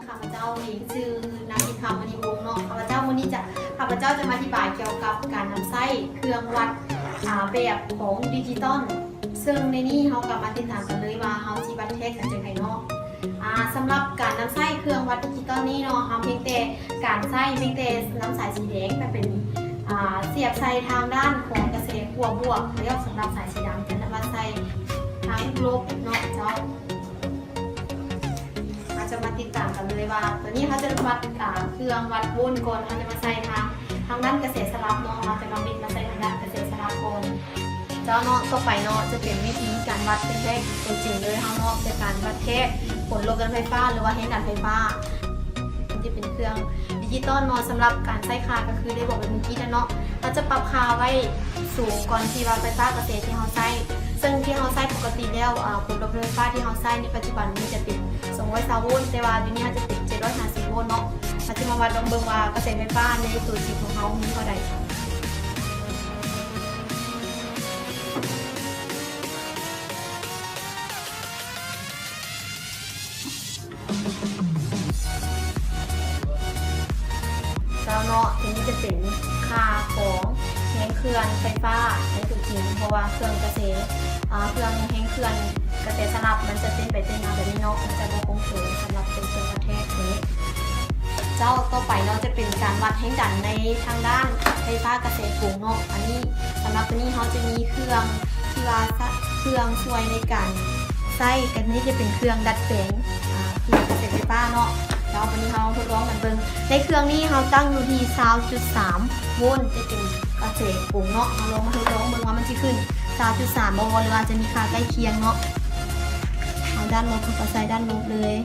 ຂ້າພະເຈົ້າເອງຊື່ ນາງ ສິດຄຳ ມະນີວົງ ເນາະ. ຂ້າພະເຈົ້າ ມື້ນີ້ຈະ ຂ້າພະເຈົ້າຈະມາອະທິບາຍກ່ຽວກັບການນຳໃຊ້ເຄື່ອງວັດ ອາ ແບບຂອງດິຈິຕອນ ເຊິ່ງໃນນີ້ເຮົາກໍມາຕິດຕາມກັນເລີຍວ່າເຮົາຊິວັດແທກກັນຈັ່ງໃດເນາະ. ອາ ສຳລັບການນຳໃຊ້ເຄື່ອງວັດດິຈິຕອນນີ້ເນາະ ເຮົາພຽງແຕ່ການໃຊ້ ພຽງແຕ່ນຳສາຍສີແດງໄປເປັນ ອາ ສຽບໃສ່ທາງດ້ານຂອງກະແສຂົ້ວບວກ ແລ້ວສຳລັບສາຍສີດຳຈະນຳມາໃສ່ທາງລົບເນາະເຈົ້າ. ເຮົາຈະມາຕິດຕາມກັນເລີຍວ່າ ຕອນນີ້ເຮົາຈະວັດ ອາ ເຄື່ອງວັດໂວນກ່ອນ ເຮົາຈະມາໃສ່ທາງ ທາງດ້ານກະແສສະຫຼັບເນາະ ເຮົາຈະມາບິດມາໃສ່ທາງດ້ານກະແສສະຫຼັບກ່ອນເຈົ້າເນາະ. ຕໍ່ໄປເນາະ ຈະເປັນວິທີການວັດແທ້ໆຕົວຈິງເລີຍເຮົາເນາະ ຈາກການວັດແທກຜົນລົບດັນໄຟຟ້າ ຫຼືວ່າແຮງດັນໄຟຟ້າ. ມັນຈະເປັນເຄື່ອງດິຈິຕອນເນາະ ສຳລັບການໃຊ້ຄ່າກໍຄືໄດ້ບອກໄປເມື່ອກີ້ນັ້ນເນາະ ເຮົາຈະປັບຄ່າໄວ້ສູງກ່ອນທີ່ວ່າໄຟຟ້າກະແສທີ່ເຮົາໃຊ້ ເຊິ່ງທີ່ເຮົາໃຊ້ປົກກະຕິແລ້ວ ອາ ຜົນລົບໄຟຟ້າທີ່ເຮົາໃຊ້ໃນປັດຈຸບັນນີ້ຈະເປັນສອງຮ້ອຍຊາວໂວນ ແຕ່ວ່າດຽວນີ້ເຮົາຈະເປັນເຈັດຮ້ອຍຫ້າສິບໂວນເນາະ. ເຮົາຈະມາວັດລອງເບິ່ງວ່າກະແສໄຟຟ້າໃນຕົວຈິງຂອງເຮົາມີເທົ່າໃດ. ເຈົ້າເນາະ ຕົວນີ້ຈະເປັນຄ່າຂອງແຮງເຄື່ອນໄຟຟ້າໃນຕົວຈິງ ເພາະວ່າເຄື່ອງກະແສ ອາ ເຄື່ອງແຮງເຄື່ອນກະແສສະຫຼັບມັນຈະເຕັ້ນໄປເຕັ້ນມາແບບນີ້ເນາະ ມັນຈະບໍ່ຄົງທີ່ສຳລັບເປັນເຄື່ອງວັດແທກນີ້. ເຈົ້າ ຕໍ່ໄປເນາະ ຈະເປັນການວັດແຮງດັນໃນທາງດ້ານໄຟຟ້າກະແສກົງເນາະ. ອັນນີ້ ສຳລັບຕົວນີ້ເຮົາຈະມີເຄື່ອງທີ່ວ່າ ເຄື່ອງຊ່ວຍໃນການໃຊ້ກັນ ນີ້ຈະເປັນເຄື່ອງດັດແປງ ອາ ເຄື່ອງກະແສໄຟຟ້າເນາະ. ແລ້ວບັດນີ້ເຮົາທົດລອງກັນເບິ່ງ ໃນເຄື່ອງນີ້ເຮົາຕັ້ງຢູ່ທີ່ຊາວຈຸດສາມໂວນ ຈະເປັນກະແສກົງເນາະ. ເຮົາລອງມາທົດລອງເບິ່ງວ່າມັນຊິຂຶ້ນຊາວຈຸດສາມບໍ່ ຫຼືວ່າຈະມີຄ່າໃກ້ຄຽງເນາະ. ເອົາດ້ານລົບ ເຮົາກໍໃສ່ດ້ານລົບເລີຍ.